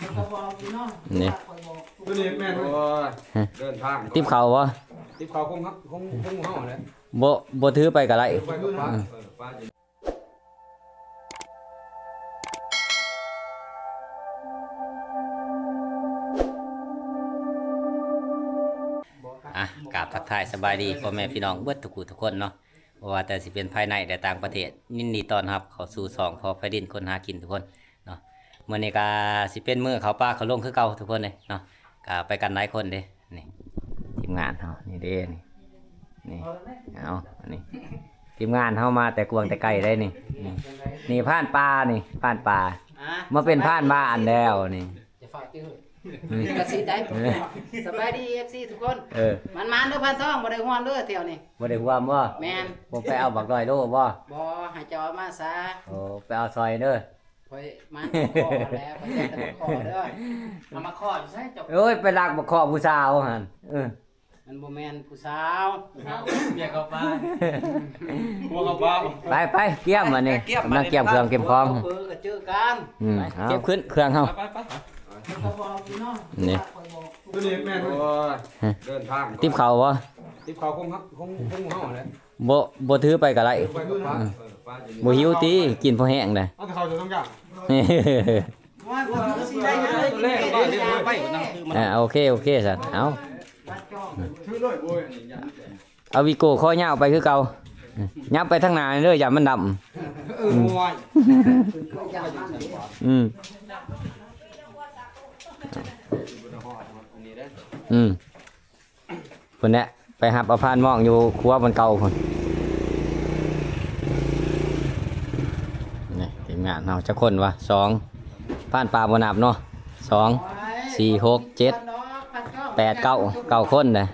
ນີ້ ໂອ້ຍ ເດີນທາງ ຕິບເຂົ້າບໍ່? ຕິບເຂົ້າຄົງ ຄົງ ຄົງເຮົາແຫຼະ ບໍ່ ບໍ່ຖືໄປກໍໄດ້ ໄປກັບປ້າ ເອີ ປ້າ ອ່ະ ກາບທັກທາຍສະບາຍດີພໍ່ແມ່ພີ່ນ້ອງເບິດທຸກຜູ້ທຸກຄົນເນາະ ບໍ່ວ່າແຕ່ຊິເປັນພາຍໃນ ແລະ ຕ່າງປະເທດ ຍິນດີຕ້ອນຮັບເຂົ້າສູ່ຊ່ອງພໍ່ໄພລິນຄົນຫາກິນທຸກຄົນເນາະ. ມື້ນີ້ກະຊິເປັນມື້ເຂົ້າປ່າເຂົ້າດົງຄືເກົ່າທຸກຄົນເດ້ເນາະ ກະໄປກັນຫຼາຍຄົນເດ້. ນີ້ທີມງານເຮົາ ນີ້ເດ້ ນີ້ ນີ້ ເອົາ ນີ້ທີມງານເຮົາມາແຕ່ກວາງແຕ່ໄກໄດ້ນີ້ ນີ້ ນີ້ພານປ່າ ນີ້ພານປ່າ ອ່ະ ມາເປັນພານບ້ານແລ້ວນີ້ ຢ່າຟ້າວຕິເຮີ້ຍ ອືມ ກະຊິໄດ້ ເອີ ສະບາຍດີ ເອັຟຊີ ທຸກຄົນ ເອີ ໝານໆເດີ ພານທອງ ບໍ່ໄດ້ຮ່ວມເດີ ທ່ຽວນີ້ ບໍ່ໄດ້ຮ່ວມບໍ່? ແມ່ນ ບໍ່ໄປເອົາບັກຮ້ອຍໂລບໍ່? ບໍ່ ໃຫ້ເຈົ້າເອົາມາຊະ ໂອ້ ໄປເອົາຊ່ອຍເດີ ຂ້ອຍມາຂໍແລ້ວ ຂ້ອຍແຕ່ຂໍເດີ ເອົາມາຂໍຢູ່ໃສເຈົ້າ? ໂອ້ຍ ໄປລັກມາຂໍຜູ້ສາວຫັ້ນ ເອີ ມັນບໍ່ແມ່ນຜູ້ສາວ ເມຍເຂົາປ້າ ຜົວເຂົາປ້າ ໄປໆ ກຽມບັດນີ້ ກຳລັງກຽມເຄື່ອງກຽມຂອງ ເປີກໍເຈີກັນ ອືມ ເອົາ ເກັບຂຶ້ນເຄື່ອງເຮົາ ໄປໆ ນີ້ ໂອ້ຍ ເດີນທາງ ຕິບເຂົ້າບໍ່? ຕິບເຂົ້າຄົງ ຄົງ ຄົງເຮົາແຫຼະ ບໍ່ ບໍ່ຖືໄປກໍໄດ້ ໄປກັບປ້າ ເອີ ປ້າ ບໍ່ຫິວຕິ ກິນພໍແຫ້ງໄດ໋ ເອົາແຕ່ເຂົ້າໃສ່ຖົງຢາງ ອ່າ ໂອເຄ ໂອເຄ ຊັ້ນ ເອົາ ຖືເລີຍ ໂອ້ຍ ເອົາວິໂກ້ຄໍຍາວໄປຄືເກົ່າ ຫຍັບໄປທາງໜ້າເດີ ຢ້ານມັນດຳ ເອີ ໂອ້ຍ ອືມ ອືມ ພຸ້ນແຫຼະ ໄປຮັບເອົາພານມອງຢູ່ຄົວບ່ອນເກົ່າພຸ້ນ. ນີ້ທີມງານເຮົາຈັກຄົນວະ? ສອງ ພານປ່າບໍ່ນັບເນາະ ສອງ ສີ່ ຫົກ ເຈັດ ແປດ ເກົ້າ ເກົ້າຄົນເດ້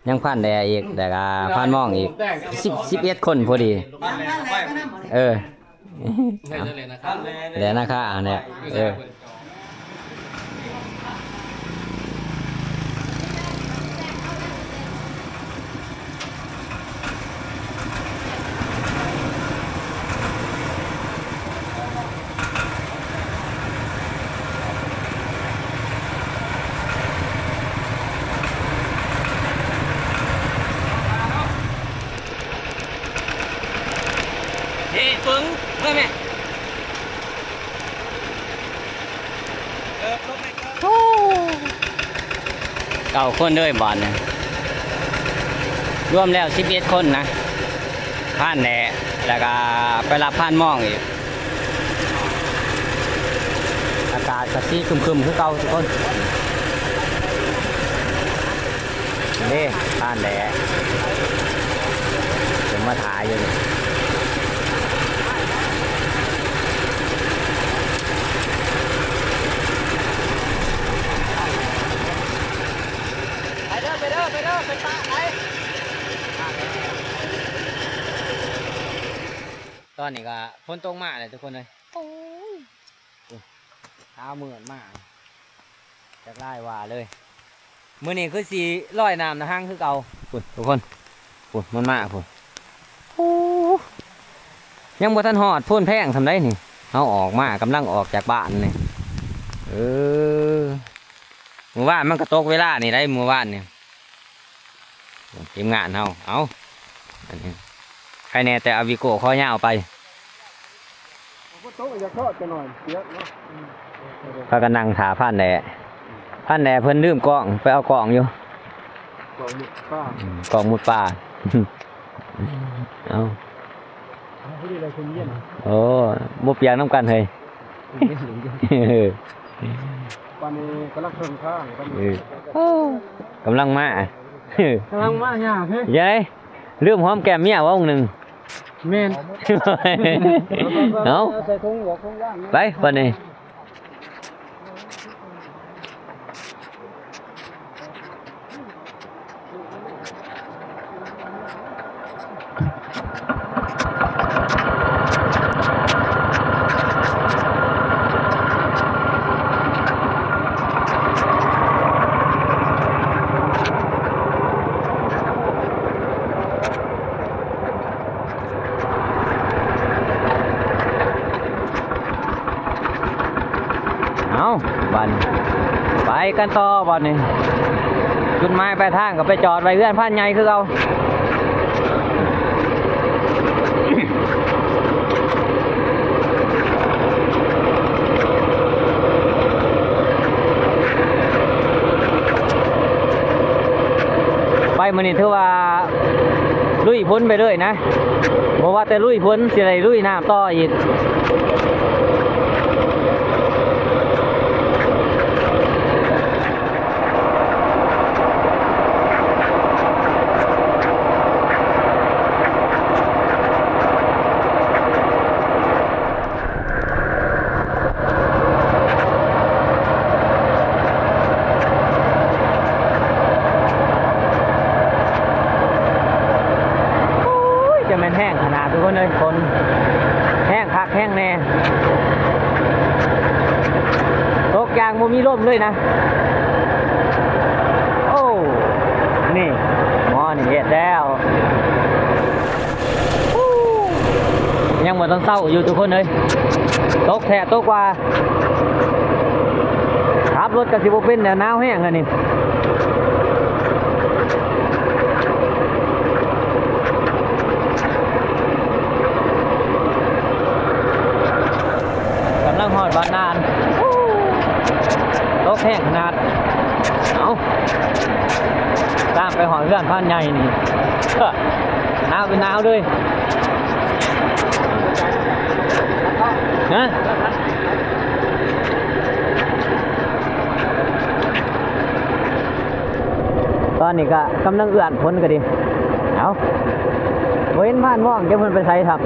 ຍັງພານແດ່ອີກ ແລ້ວກະພານມອງອີກ ສິບ ສິບເອັດຄົນພໍດີ ເອີ. ແລະນະຄະ ອັນເນີ້ຍ ເອີ ເອີ ເບິ່ງ ເບິ່ງແມ່ ໂອ້ ເກົ້າຄົນເລີຍບາດນີ້ ລວມແລ້ວສິບເອັດຄົນນະ ພານແດ່ ແລ້ວກະໄປຮັບພານມອງອີກ ອາກາດກະສີຄຶມໆຄືເກົ່າທຸກຄົນ. ເດ້ ຜ່ານແລ້ວ ເພິ່ນມາຖ້າຢູ່ນີ້ ໄປເດີ ໄປເດີ ໄປເດີ ໄປປະ ໄປ. ຕອນນີ້ກໍຝົນຕົກມາແລ້ວທຸກຄົນເອີຍ ໂອ້ຍ ໂອ້ຍ ເຊົ້າມືດມາ ຈັກຫຼາຍວ່າເລີຍ ມື້ນີ້ຄືຊິລອຍນ້ຳນະຮັງຄືເກົ່າ ພຸ້ນທຸກຄົນ ພຸ້ນມັນມາພຸ້ນ ໂອ້ ຍັງບໍ່ທັນຮອດໂພນແພງສ່ຳໃດນີ້ ເຮົາອອກມາ ກຳລັງອອກຈາກບ້ານນີ້ ເອີ ມື້ວານມັນກໍຕົກເວລານີ້ໄດ໋ ມື້ວານນີ້. ທີມງານເຮົາ ເອົາ ອັນນີ້ ໃຄແນ່ແຕ່ເອົາວິໂກ້ຄໍຍາວໄປ ຝົນຕົກກໍຢາກເທາະຈັກໜ້ອຍ ປຽກເນາະ ພາກັນນັ່ງຖ້າຜ່ານແຫຼ້ ຜ່ານແຫຼ້ເພິ່ນລືມກ້ອງ ໄປເອົາກ້ອງຢູ່ ກ້ອງມຸດປ່າ ອືມ ກ້ອງມຸດປ່າ ເອົາ ພໍດີເລີຍ ຊຸມເຢັນ ໂອ້ ບໍ່ປຽກນຳກັນເຮີ້ຍ ປານນີ້ກຳລັງເທິງທາງ ເອີ ກຳລັງມາ ກຳລັງມາຍາກເຮີ້ຍ ຍາຍ ລືມຫອມແກ້ມເມຍວ່າອົງໜຶ່ງ ແມ່ນ ເອົາ ໃສ່ຖົງ ຖົງຢາງ ໄປບາດນີ້. ເອົາ ບາດນີ້ ໄປກັນຕໍ່ບັດນີ້ ຈຸດໝາຍປາຍທາງກໍໄປຈອດໄວ້ເຮືອນພານໃຫຍ່ຄືເກົ່າ. ໄປມື້ນີ້ຖືວ່າລຸຍຝົນໄປເລີຍນະ ບໍ່ວ່າແຕ່ລຸຍຝົນ ຊິໄດ້ລຸຍນ້ຳຕໍ່ອີກ. ໂອ້ຍ ຈະແມ່ນແຮງຂະໜາດ ທຸກຄົນເອີຍ ຝົນແຮງຄັກແຮງແນ່ ຕົກຢ່າງບໍ່ມີລົມເລີຍນະ. ໂອ້ ນີ້ ໝໍນີ້ເຮັດແລ້ວ. ຍັງບໍ່ທັນເຊົາຢູ່ ທຸກຄົນເອີຍ ຕົກແທ້ຕົກວ່າ ຂັບລົດກໍຊິບໍ່ເປັນແລ້ວ ໜາວແຮງອັນນີ້. ກຳລັງຮອດບ້ານນານ ຕົກແຮງຂະໜາດ. ເອົ້າ ຕາມໄປຮອດເຮືອນພານໃຫຍ່ນີ້ ໜາວເປັນໜາວເລີຍ. ຮະ? ຕອນນີ້ກະກຳລັງເອື້ອນຝົນກະດີ. ເອົ້າ ບໍ່ເຫັນພານວອງ ຈັກເພິ່ນໄປໃສຊ້ຳ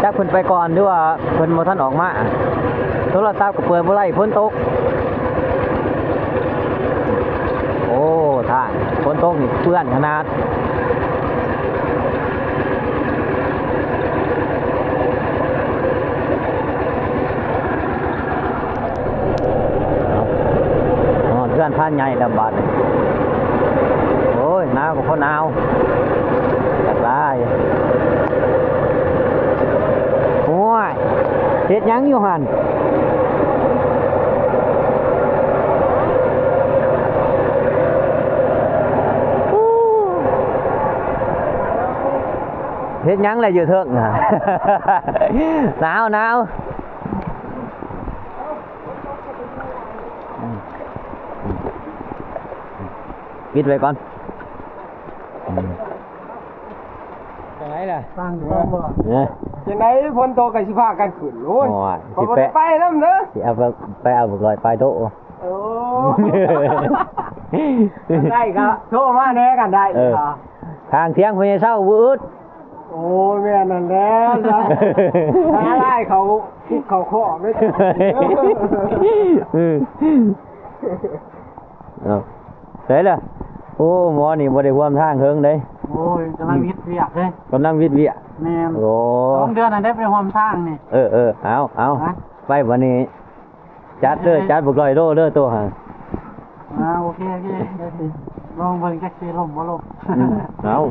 ຈັກເພິ່ນໄປກ່ອນ ຫຼືວ່າເພິ່ນບໍ່ທັນອອກມາ. ໂທລະສັບກໍເປີດບໍ່ໄດ້ ຝົນຕົກ. ໂອ້ ທາງຝົນຕົກນີ້ເປື້ອນຂະໜາດ. ຮອດເຮືອນພານໃຫຍ່ແລ້ວບາດນີ້. ໂອ້ຍ ໜາວກໍພໍໜາວ ຈັກຫຼາຍ. ໂອ້ຍ ເຮັດຫຍັງຢູ່ຫັ້ນ? ເຮັດຫຍັງລະຢູ່ເທິງ? ໜາວ ໜາວ. ປິດໄວ້ກ່ອນ. ຈັ່ງໃດລະ? ຟັງກ່ອນບໍ່? ເອີ ຈັ່ງໃດຝົນຕົກກໍຊິພາກັນຂຶ້ນ. ໂອ້ຍ ໂອ້ຍ ຂ້ອຍບໍ່ໄດ້ໄປນຳເດີ. ຊິເອົາໄປ ໄປເອົາບັກຫຼອຍປາຍໂຕ. ໂອ້ ໄດ້ກໍໂທມາແດ່ກັນໄດ້. ເອີ ທາງທຽງພໍ່ໃຫຍ່ເຊົາບໍ່ອຶດ. ໂອ້ ແມ່ນນັ້ນແຫຼະ ຫາຫຼາຍເຂົ້າຄຸກເຂົ້າຄອກເດ້. ເອີ ເອົາ ໃສລະ? ໂອ້ ໝໍນີ້ບໍ່ໄດ້ຮ່ວມທາງເຫິງເດ້. ໂອ້ຍ ກຳລັງເຮັດວຽກເດ້. ກຳລັງເຮັດວຽກ. ແມ່ນ. ໂອ້ ສອງເດືອນນັ້ນໄດ້ໄປຮ່ວມທາງນີ້. ເອີ ເອີ ເອົາ ເອົາ ໄປບັດນີ້. ຈັດເດີ ຈັດບັກຮ້ອຍໂລເດີໂຕຫັ້ນ. ອ່າ ໂອເຄ ໂອເຄ ດຽວຊິລອງເບິ່ງຈັກຊິລົມບໍ່ລົມ. ອືມ ເອົາ